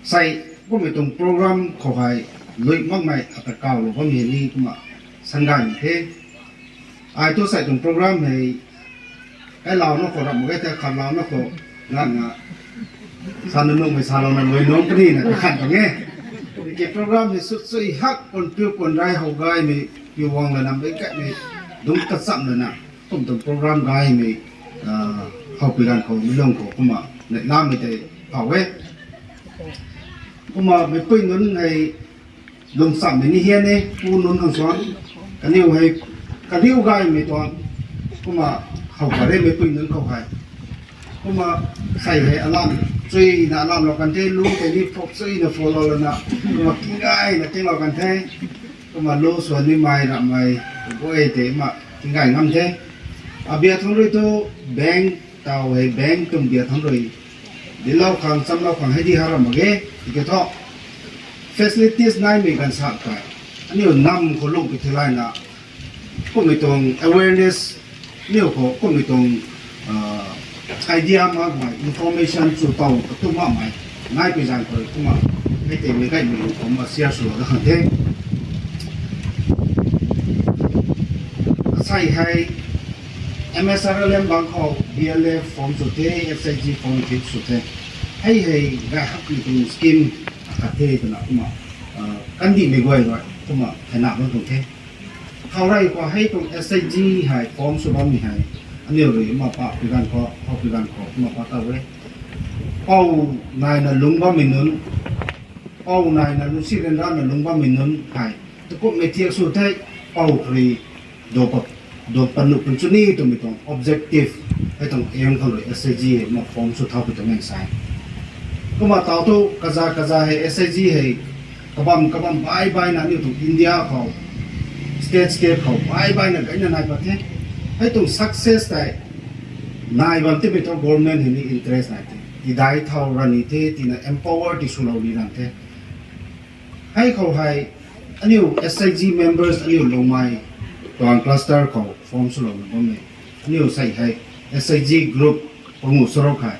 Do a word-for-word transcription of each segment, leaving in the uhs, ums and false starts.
Sei, kummei tuang program khou hei, lui makmei ata kaulou bammei ni kumna, sangay the. Ai thu sei tuang program hei, kailouna khou ram mak ge the, khatlouna khou, nana, sa nunungmei salouna lui nung puni na kakhan tuang e. Tiki program hei sut sui hak pun piu pun rai how gaymei, piu wang lana mei kaimei, dungc kachamh lana, kum tuang program gaymei, howpui ganv khou, mi lung khou kumna, neihlamei tei, how e. Kumna meicpui nunc hei, lungchammei ni hian e, pu nunc khang suan, kaniw hei, kaniw gaymei tuang, kumna, how khat re meicpui nunc khou hei. Kumna, sei hei alam, chuina alamlou kan the, lu tei ni phok chuina phoklou lana, kumna kinggayna kinglou kan the, kumna lu suan nimei ramhmei, guay tei kumna kinggay ngam the. Abia thangc rui thu, bank, taw hei bank tuang bia thangc rui, dinclou khang, chamlou khang hei di ha ram mak ge, tiki thu, facilities naimei ganv sa tei, aniu nam khou lungpui theilayna, kummei tuang awareness, aniu khou kummei tuang, idea makmei, information chu taw katu makmei, naipui zaeng khou rui kumna, hei tei meic gaymei lung khou kumna share swlou da khang the. Asei hei, M S R L M bang khou B L F form sw the, S H G form the sw the. Hei hei gay hakmei tuang scheme akhat the twna kumna, kandihmei guay rui kumna thayna bam tuang the. Khou rey khou hei tuang S H G hei form sw bammei hei, aniu rui kumna pa pui ganv khou, how pui ganv khou kumna pa taw e. Pou naina lungc bammei nunc, pou naina lungcsi ryanrana lungc bammei nunc hei, takumhmei thiak sw the, pou kari, do pa, do panuh pun chu ni twmei tuang objective, hei tuang aim khang rui S H G hei kumna form sw thau pui tuang e sa e. Kumna taw thu kaza kaza hei S H G hei, kabam kabam bai baina aniu tuang India khou, state state khou bai baina kaina nai pat the. Hei tuang success tei, nai bam timei thu government hei ni interest nai the. Tidai thau rani the, tina empower ti swlou ni ran the. Hei khou hei, aniu S H G members aniu Lungmei tuang cluster khou form swlouna bammei. Aniu sei hei, S H G group panguh charuk hei,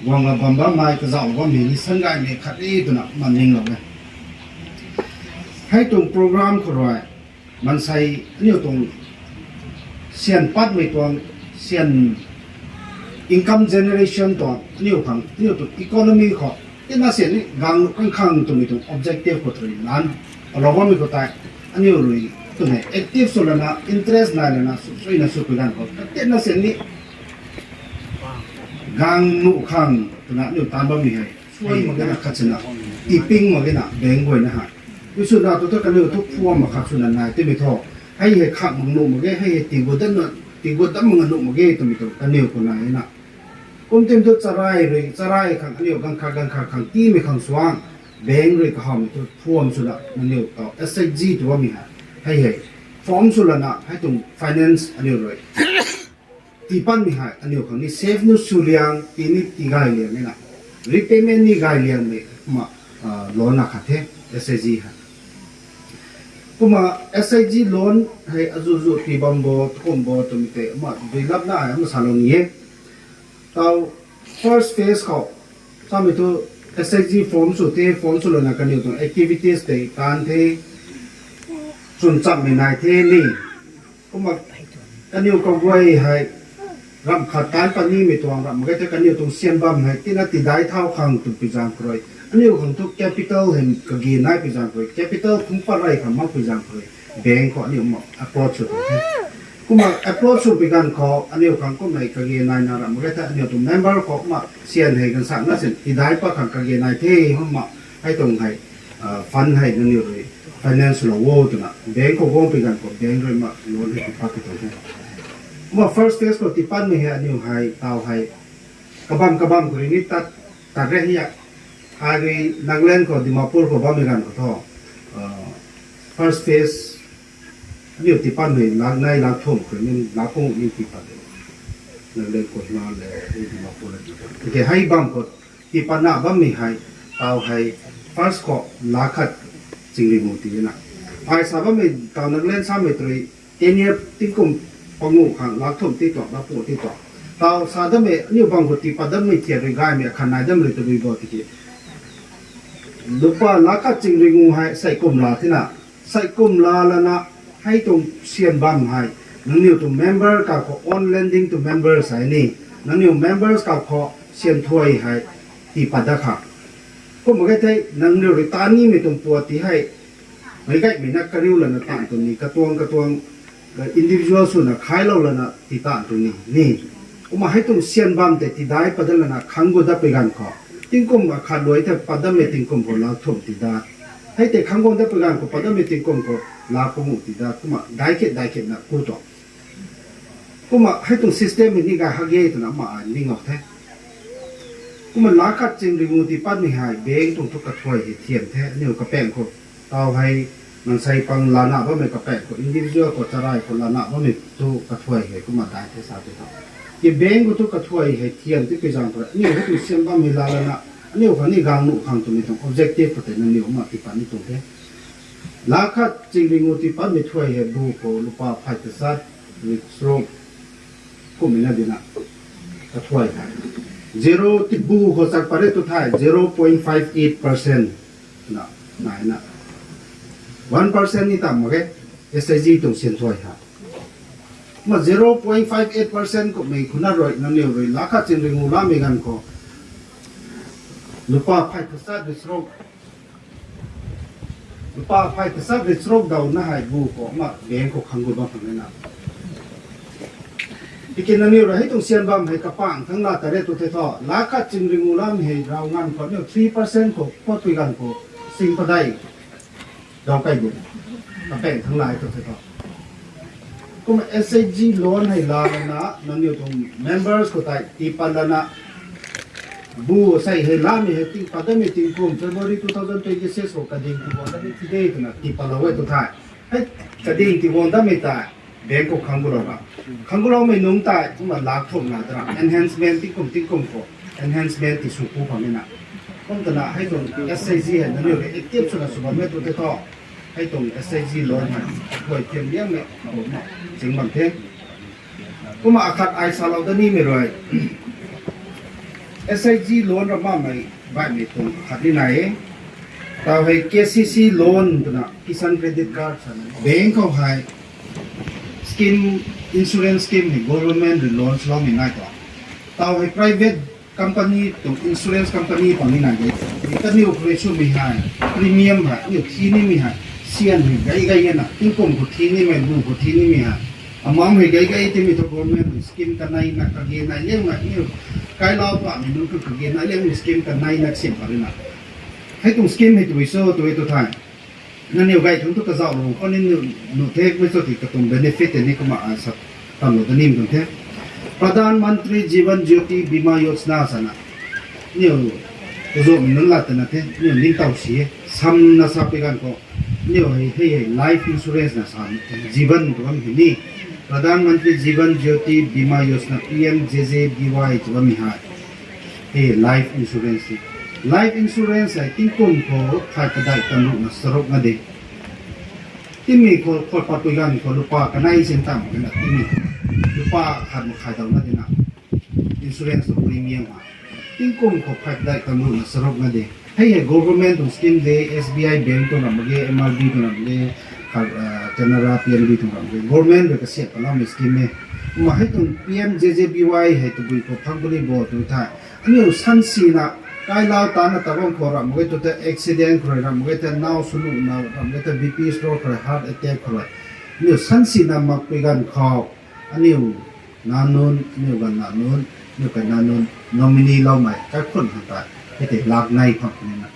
guangna bam bammei, kazauhlou bammei ni sangay ni khat e twna kumna ninglou e. Hei tuang program khou rui, maansei aniu tuang syan patmei tuang, syan income generation tuang, aniu khang, aniu tuang economy khou, tina syan ni gang nuh khang khang twmei tuang objective khou tw rui lan, alou bammei khou tei, aniu rui twmei active sw lana, interest nai lana, sw, suina sw pui ganv khou, tina syan ni gang nuh khang twna aniu tan bammei hei, suai mak gana khat swna, tiping mak gana, bank guayna hei. Kuswna tu thu kaniw thu phuam mak khat swna nai timei thu, hei hei khak mak nuh mak ge, hei hei tigu dam, tigu dam mak nuh mak ge twmei tu kaniw khou nai na. Kum tim thu charai rui, charai khang aniu ganv khat ganv khat khang tiimei khang suang, bank rui kahawmei thu phuam swna nangniw taw S H G tw bammei hei, hei hei, form sw lana hei tuang finance aniu rui tii patmei hei aniu khang ni save nu sw liang, tii ni tii gay liang e na, repayment ni gay liangmei kumna, loan na khat the, S H G hei. Kumna S H G loan hei azuh zuh tii bam bo, tukum bo twmei tei kumna dui lapna ai kumna salou ni e. Taw first phase khou, samei thu S H G form sw the, form sw lana kaniw tuang activities tei taan the, chwn chammei nai the ni. Kumna kaniw kaguay hei, ramh khat taan pat nimei tuang ramh mak ge the kaniw tuang syan bam hei, tina tidai thau khang twpui zaeng khou rui. Aniu khang thu capital hei kage naipui zaeng khou rui, capital phungc pat rey khang makpui zaeng khou rui, bank khou aniu ma approach sw the. Kumna approach swpui ganv khou, aniu khang kummei kage naina ramh mak ge the aniu tuang member khou kumna syan hei ganv sakna syan tidai pat khang kage nai the, kumna hei tuang hei, fund hei nangniw rui finance lou o twna, bank khou guangpui ganv khou bank rui ma loan hei tii pat pui tuang the. Kumna first phase khou tii patmei hei aniu hei, taw hei, kabam kabam khou rui ni tat, tat re hi a. Hei rui Nagaland khou Dimapur khou bammei ganv khou thu, first phase, aniu tii patmei lak nei lak thum khou ni lak panguh ni tii pat de. Nagaland khou na le, Dimapur le tii pat. Okay, hei bam khou tii patna bammei hei, taw hei, first khou lak khat chingri mu tii na. Ai sa bammei taw Nagaland samei tei rui, ten year tingkum panguh khang lak thum tii tuang, lak panguh tii tuang. Taw sa dammei aniu bam khou tii pat dammei thiak rui gaymei akhat nai dam rui tabui bo tiki, Lupa lakh khat chingringu hei seikum la thena, seikum la lana, hei tuang syan bam hei, nangniw tuang member kakhou on lending to member sei ni, nangniw members kakhou syan thuai hei tii pat dat kha. Kumna khe thei nangniw rui taan nimei tuang puat ti hei, meic gaymei na kariu lana taan tuang ni, katuang katuang individual swna khailou lana tii taan tuang ni ni. Kumna hei tuang syan bam tei tidai pat dat lana khang gut dat pui ganv khou, tingkum akhat luai the pat datmei tingkum khou lak thumh tii dat. Hei tei khang gut dat pui ganv khou pat datmei tingkum khou lak panguh tii dat. Kumna daic khat daic khatna ku tuang. Kumna hei tuang system hei ni gay hak ge twna ma ai ning ngou the. Kumna lakh khat chingringu tii patmei hei bank tuang thu kathuay hei thiam the, aniu kapaeng khou. Tau hei, mansei pang lana bammei kapaeng khou, individual khou, charai khou lana bammei thu kathuay hei kumna dai the sa tei tho. Ki bank khou thu kathuay hei thiam tipui zaeng khou, aniu hei tuang syan bam hei la lana, aniu khang ni gang nuh khang twmei tuang objective khou tei nangniw kumna tii pat ni tuang the. Lakh khat chingringu tii patmei thuay hei bu khou lupa phay tachat ri charuk kumhmei na dina kathuay hei. Zero ti bu khou chak pat re tu thei, zero point five eight percent na, nai na. One percent ni tam mak ge, S H G tuang syan thuay hei. Ma zero point five eight percent kumhmei khou na rui, nangniw rui lakh khat chingringu lamei ganv khou, lupa phay tachat ri charuk, lupa phay tachat ri charuk daw na hei bu khou ma bank khou khang gut bam khang na. Tiki nangniw rui hei tuang syan bam hei kapang thangc la ta re tu the tho, lakh khat chingringu lam hei raw nganv khou niw three percent khou pat pui ganv khou sing padeih daw kai bu, kapaeng thangc la tu the tho. Kumna S H G loan hei la lana, nangniw tuang members khou tei tii pat lana, bu sei hei lamei hei tii pat datmei tingkum, February two thousand twenty-six khou kading tiiguang datmei ti de twna tii patlou e tu thei. Hei, kading tiiguang datmei tei bank khou khang gutlou ra. Khang gutloumei nungc tei kumna lak thumh na tara enhancement tingkum tingkum khou enhancement ti sw ku khang na. Kum twna hei tuang S H G hei nangniw rui active swna sw bammei tu the tho. Hei tuang S H G loan hei, khuay thiam liangmei, kumna ching bam the. Kumna akhat ai salou dat nimei rui, S H G loan ra makmei baihmei tuang khat ni nai e. Tau hei K C C loan twna Kisan Credit Card swna bank khou hei scheme, insurance scheme hei government rui loan swloumei nai tu. Tau hei private company tuang insurance company pang ni nai de. Kaniw khou rui swmei hei, premium hei aniu thi nimei hei, syan hei gay gay na, tingkum khou thi nimei, bu khou thi nimei hei, amount hei gay gay timei thu government rui scheme kanei na kage nai liangmei aniu, kailau pamei nunc khou kage nai liangmei scheme kanei na siam pat rui na. Hei tuang scheme hei tabui cho tu e tu thei, nangniw gay thangc tu kazauhlou khou ni nu, nu the mei cho ti katuang benefit tei ni kumna ai sa tamlou da nim tuang the. Pradhan Mantri Jeevan Jyoti Bima Yojana sana, niw kazauhmei nunc lat twna the, niw ningtow si e, samna sa pui ganv khou, niw hei, hei hei life insurance na sa, Jeevan tw bam hei ni, Pradhan Mantri Jeevan Jyoti Bima Yojana, P M J J B Y tw bammei hei. Hei life insurance hei. Life insurance hei tingkum khou phay padeih tamruhna charuk na de. Timei khou, khou pat pui ganv khou lupa kanei sin tam kena timei, lupa khat makhai daw na dina. Insurance tuang premium hei tingkum khou phay padeih tamruhna charuk na de. Hei hei government tuang scheme de, S B I bank tuang ram mak ge, M R B tuang ram mak ge, khat, ah, Canara P N B tuang ram mak ge. Government rui kasiat paloumei scheme e. Kumna hei tuang P M J J B Y hei tabui khou phang puni bo tu thei, aniu sansina, kailau tana ta bam khou ram mak ge tu thei, accident khou rui ram mak ge thei, nau swnuh na ram mak ge thei, B P stroke khou rui, heart attack khou rui, aniu sansina mak pui ganv khou, aniu nac nunc, aniu ganv nac nunc, aniu kainac nunc nominee loumei kaikhunc khang tei, hei tei lak nei phang puni na.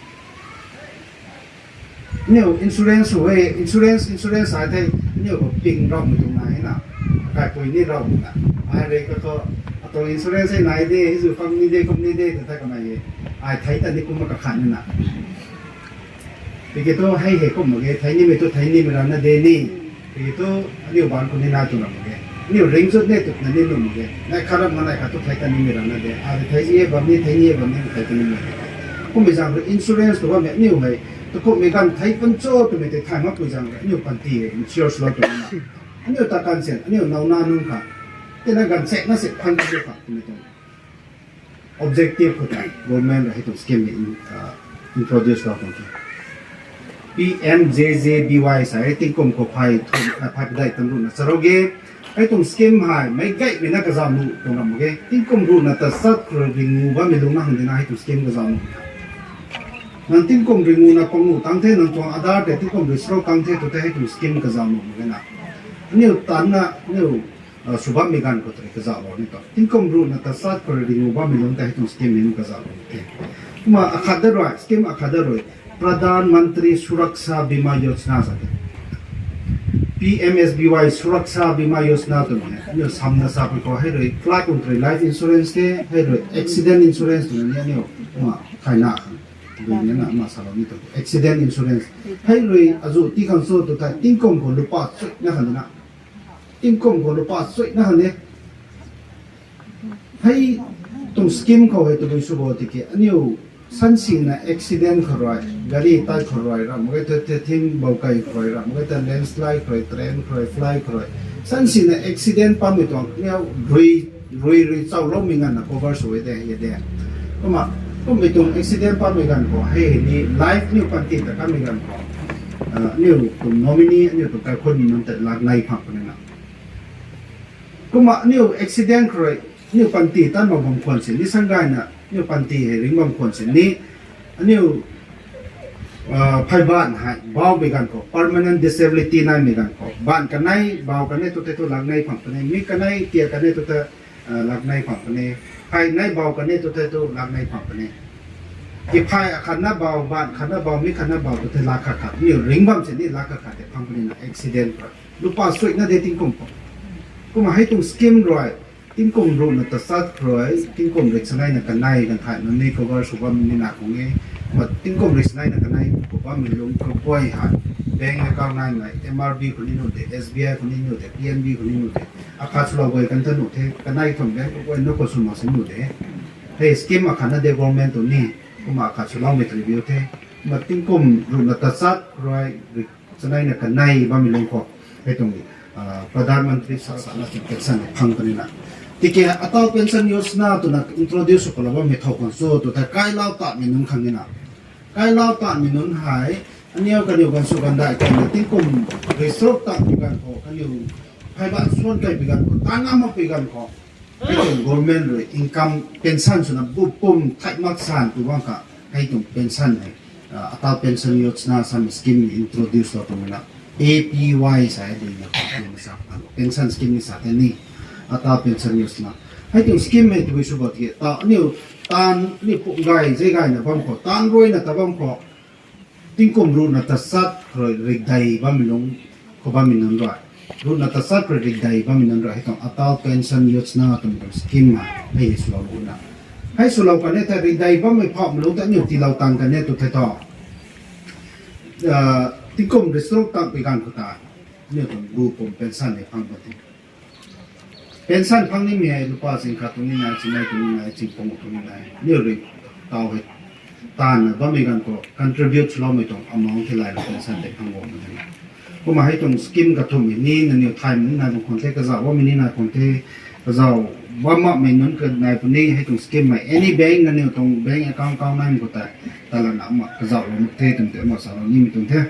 Aniu insurance sw e, insurance, insurance ai thei, aniu khou ping ravmei tuang nai na, kaipui ni ravmei na. Ai rui ka khou, atuang insurance hei nai de, hei zu phang ni de, kum ni de, ta thei kamei e. Ai thei ta ni kumna kakhat ni na. Tiki thu hei hei kum mak ge, thei nimei thu thei nimei rana de ni. Tiki thu aniu baanc khou ni nai tu ram mak ge. Aniu ringcchut ni twna ni nuh mak ge. Nai khat ram nga nai khat thu thei ta nimei rana de. Ai thei e bam ni, thei ni e bam ni, thei ta nimei. Kummei zaeng rui insurance tu bammei aniu hei, tu kummei ganv thei pan cho twmei tei thay makpui zaeng rui aniu panty hei insure swlou tu na. Aniu ta kan sian, aniu nauna nunc kha, tina ganv sek na sek phang ka kha twmei tuang objective khou tei government rui hei tuang scheme hei, ah, introduce lou tuang the. P M J J B Y sa e, tingkum khou phay thum, phay padeih tam ruhna charuk ge. Hei tuang scheme hei meic gaymei na kazauh nuh tuang ram mak ge. Tingkum ruhna tachat khou rui ringu bammei lungc na hang dina hei tuang scheme kazauh nuh. Nang tingkum ringu na pangu tang the, nang tuang Aadhaar tei tingkum rui charuk tang the tu tei hei tuang scheme kazauh nuh mak ge na. Aniu tanna, aniu sw bammei ganv khou tei kazauh lou ni tuang. Tingkum ruhna tachat khou rui ringu bammei lungc tei hei tuang scheme ni kazauh lou the. Kumna akhat da rui, scheme akhat da rui, Pradhan Mantri Suraksha Bima Yojana sa the. P M S B Y Suraksha Bima Yojana twmei hei aniu samna sa pui khou hei rui flat kum tei life insurance the, hei rui accident insurance twmei ni aniu kumna khaina khang, rui ni na ma salou ni tuang accident insurance. Hei rui azuh tii khang cho tu tei tingkum khou lupa chuihna khang dina. Tingkum khou lupa chuihna khang de. Hei tuang scheme khou hei tabui sw bo tiki aniu sansina accident khou rui, gari tai khou rui, ram mak ge ta thing bou kai khou rui, ram mak ge ta landslide khou rui, train khou rui, flight khou rui, sansina accident pammei tuang aniu rui, rui rui chauloumei nganvna cover sw e de, e de. Kumna, kummei tuang accident pammei ganv khou hei ni life aniu panty ta kanmei ganv khou, aniu tuang nominee, aniu tuang kaikhunmei nunc tei lak nei phang puni na. Kumna aniu accident khou rui aniu panty tan bam bam khwan sini, sangayna aniu panty hei ring bam khwan sini, aniu phey baanv hei baumei ganv khou, permanent disability naimei ganv khou, baanv kanei, bau kanei tu tei tu lak nei phang puni, mi kanei, tia kanei tu tei lak nei phang puni, phey nei bau kanei tu tei tu lak nei phang puni. Kiphey akhatna bau, baanv khatna bau, mi khatna bau tu tei lak khat khat, aniu ring bam sini lak khat khat tei phang puni na accident khou. Lupa chuihna de tingkum khou. Kumna hei tuang scheme rui, tingkum ruhna tachat khou rui tingkum riksaneina kanei ganv thei nunc ni cover sw bam ni na khang e. Kumna tingkum riksaneina kanei khou bammei lungc khou guay hei bank account naimei, M R B khou ni nuh de, S B I khou ni nuh de, P N B khou ni nuh de. Akhat swlou guay kan ta nuh the, kanei khang bank khou guay na khou sw mak si nuh de. Hei scheme akhatna de government tuang ni, kumna akhat swloumei trivial the. Kumna tingkum ruhna tachat khou rui rik- chaneina kanei bammei lungc khou, hei tuang Pradhan Mantri Suraksha Pension phang puni na. Tiki Atal Pension Yojana twna introduce sw palou bammei thow khang cho tu tei kailau tatmei nunc khang ni na. Kailau tatmei nunc hei, aniu kaniw ganv sw ganv dai kaniw tingkum rui charuk tatmei ganv khou, kaniw phey baanv suan kaipui ganv khou, tan ngam makpui ganv khou, hei tuang government rui income pension swna bu pum thei mak san tu bang kha, hei tuang pension hei, Atal Pension Yojana samei scheme introduce lou tuang na, A P Y sa e dina, pension scheme ni sa the ni, Atal Pension Yojana. Hei tuang scheme hei tabui sw bo tiki, ta aniu, tan aniu pum gay, zei gayna bam khou, tan ruina ta bam khou, tingkum ruhna tachat rui rikdei bammei lungc khou bammei nunc rui, ruhna tachat rui rikdei bammei nunc rui hei tuang Atal Pension Yojana twmei tuang scheme hei, hei swlou luna. Hei swlou kan e tei rikdei bammei phaumei lungc ta aniu tiilou tang kan e tu the thu, tingkum rui charuk tatpui ganv khou ta, aniu tuang bu pum pension hei phang pat the. Pension phang nimei hei lupa ching khat tu ni nai, ching nei tu ni nai, ching pangu tu ni nai. Aniu rui taw hei, taanvna bammei ganv khou contribute swloumei tuang amount thei layna pension tei phang guangmei the. Kumna hei tuang scheme kathumhmei ni nangniw thaymei ni nai bam khwan the, kazauh bammei ni nai khwan the, kazauh bam makmei nunc kanei puni hei tuang scheme hei any bank nangniw tuang bank account account naimei khou tei, talana ama kazauhlou mak the twmei tei ama salou nimei tuang the.